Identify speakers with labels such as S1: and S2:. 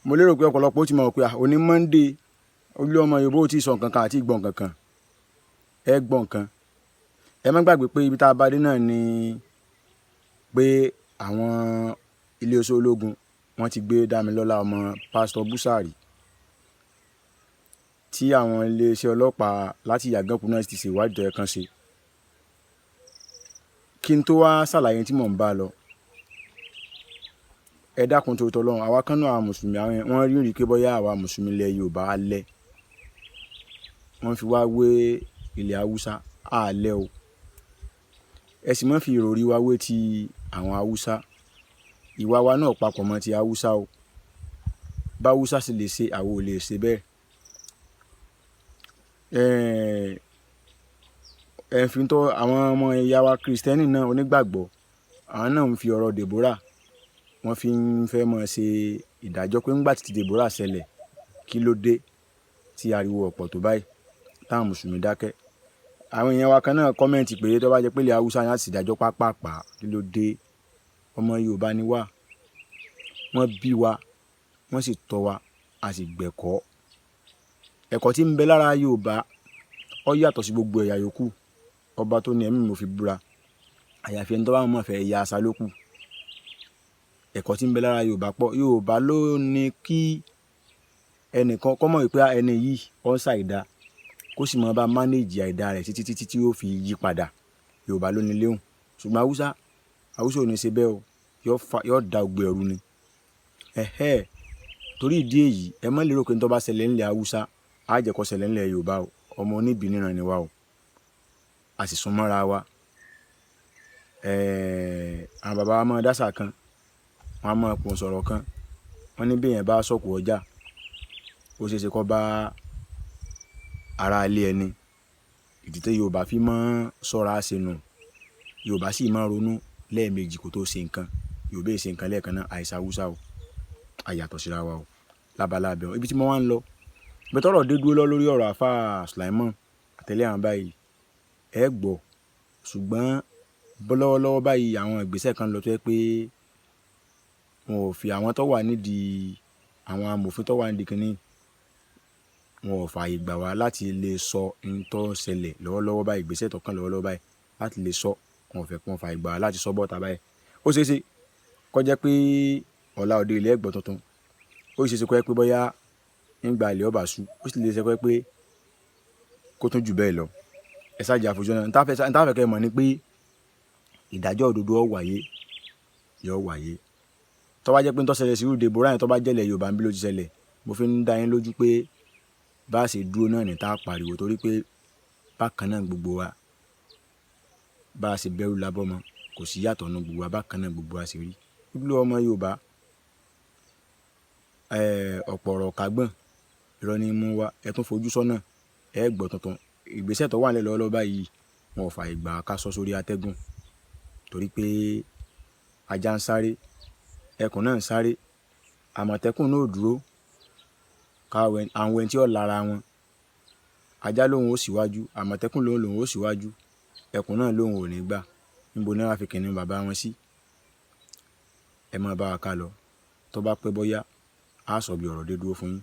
S1: Mo lérò pé ọ̀pọ̀lọpọ̀ ó ti mọ̀ pé òní Monday, olú ọmọ Yorùbá ò tí ì sọ nǹkan kan àti gbọ́ nǹkan kan. Ẹ gbọ́ nǹkan. Ẹ má gbàgbé pé ibi tá a bá dé náà ni pé àwọn iléeṣẹ́ ológun wọ́n ti gbé Dámilọ́lá ọmọ Pásítọ̀ Búsàrì, tí àwọn iléeṣẹ́ ọlọ́pàá láti Ìyàgànkù náà ti ṣèwádìí tó yẹ kán ṣe. Kí n tó wá ṣàlàyé tí mò ń bá lọ, ẹ dákun torí tọlọ́run. Àwa kan náà, àwọn mùsùlùmí, àwọn wọ́n rí rí pé bóyá àwa mùsùlùmí ilẹ̀ Yorùbá á lẹ̀, wọ́n fi wá wé ilẹ̀ Haúsá. Á lẹ̀ o. Ẹ sì má fi ìròrí wa wé ti àwọn Haúsá. Ìwà wa náà papọ̀ mọ́ ti Haúsá o. Bá Haúsá sì lè ṣe, àwa ò lè ṣe bẹ́ẹ̀. Ẹ fi tó àwọn ọmọ ìyá wa Kristẹni náà, onígbàgbọ́, àwọn náà ń fi ọ̀rọ̀ Deborah, wọ́n fi ń fẹ́ máa ṣe ìdájọ́ pé ńgbà tí Deborah ṣẹlẹ̀, kí ló dé tí ariwo ọ̀pọ̀ tó báyìí, táwọn mùsùlùmí dákẹ́? Àwọn èèyàn wa kan náà comment pé tó bá jẹ́ pé ilẹ̀ Haúsá ni, á sì dájọ́ pápápá. Kí ló dé? Ọmọ Yorùbá ni wá. Wọ́n bí wa, wọ́n sì tọ́ wa, a sì gbẹ̀kọ́. Ẹ̀kọ́ tí ń bẹ lára Yorùbá ó yàtọ̀ sí gbogbo ẹ̀yà yòókù. Ọba tó ní ẹ̀mí, mo fi búra. Àyàfi ẹni tó bá mọ̀ fẹ́ ya àṣà ló kù. Ẹ̀kọ́ tí ń bẹ lára Yorùbá pọ̀. Yorùbá ló ní kí ẹnìkan kọ́ mọ̀ wípé ẹni yìí ó ń ṣàìdá, kó sì máa bá manage àìdá rẹ̀ títí títí tí ó fi yí padà. Yorùbá ló ní léhùn. Ṣùgbọ́n Haúsá, Haúsá ò ní ṣe bẹ́ẹ̀ o. Yóò da gbogbo ẹ̀rú ni. Ẹ̀hẹ́, torí ìdí èyí, ẹ má lérò pé ní tó bá ṣẹlẹ̀ ńlẹ̀ Haúsá, á jẹ́ kó ṣẹlẹ̀ ńlẹ̀ Yorùbá o. Ọmọ oníbì níran ni wá o, a sì sún mọ́ra wa. Àwọn bàbá wa máa dásà kan, wọ́n á máa pò sọ̀rọ̀ kan. Wọ́n ní bí èèyàn bá sọ̀kò ọjà, ó ṣeé ṣe kó bá ará ilé ẹni. Ìdí tí Yorùbá fi máa ń ṣọ́ra ṣe nù. Yorùbá sì máa ń ronú lẹ́ẹ̀mejì kó tó ṣe nǹkan. Yorùbá è ṣe nǹkan lẹ́ẹ̀kan náà. Àìsà Haúsá o, a yàtọ̀ síra wa o. Lábala abẹ́ ibi tí mo wá ń lọ, ibi tọ́rọ̀ dé dúró lọ lórí ọ̀rọ̀ àfáà Sulaimon àtẹ̀lé àwọn báyìí, ẹ gbọ́. Ṣùgbọ́n lọ́wọ́lọ́wọ́ báyìí, àwọn ìgbésẹ̀ kan lọ tó jẹ́ pé wọn ò fi àwọn tó wà nídìí, àwọn amòfin tó wà nídìí kínní, wọn ò fààyè gbà wá láti lè sọ ohun tó ń ṣẹlẹ̀ lọ́wọ́lọ́wọ́ báyìí. Ìgbésẹ̀ tó kàn lọ́wọ́lọ́wọ́ báyìí láti lè sọ, wọn ò fẹ́ kí wọ́n fààyè gbà wá láti sọ bọ́ta báyìí. Ó ṣeé ṣe kó jẹ́ pé ọ̀la òde ilẹ̀ ẹ̀gbọ́n tuntun. Ó ṣeé ṣe kó jẹ́ pé bóyá nígbà ilẹ̀ ọba ṣú. Ó sì lè ṣe kó jẹ́ pé kó tún jù bẹ́ẹ̀ lọ. Ẹ ṣáà jẹ́ àfojú náà. N tá fẹ́ kẹ́ ẹ mọ̀ ni pé ìdájọ́ òdodo ó wáyé, yóò wáyé. Tó bá jẹ́ pé ń tó ṣẹlẹ̀ sí irú Deborah yẹn, tó bá jẹ́ ilẹ̀ Yorùbá ń bí ló ti ṣẹlẹ̀, mo fi ń dá yín lójú pé bá ṣe dúró náà ní tá a pariwo, torí pé bákan náà gbogbo wa, bá ṣe bẹ̀rù lábọ́mọ, kò sí yàtọ̀ nínú gbogbo wa. Bákan náà gbogbo wa ṣe rí. Ojúlówó ọmọ Yorùbá, ọ̀pọ̀ ọ̀rọ̀ kágbọ̀n, irọ́ ní mú wá. Ẹ tún fojú sọ́nà, ẹ gbọ́ tuntun. Ìgbésẹ̀ tó wà nílẹ̀ lọ́wọ́lọ́wọ́ báyìí, wọn ò fààyè gbà ká sọ sórí atẹ́gùn, torí pé ajá ń sáré, ẹkùn náà ń sáré, àmọ̀tẹ́kùn náà ò dúró. Àwọn ẹni tí ó lára wọn, ajá lóhun ó síwájú, àmọ̀tẹ́kùn lóhun lòun ó síwájú, ẹkùn náà lóhun ò ní gbà. Níbo ni wọ́n á fi kìnnìún bàbá wọn sí? Ẹ máa bá wa ká lọ. Tó bá pẹ́ bóyá, á sọ bí ọ̀rọ̀ dé dúró fún yín.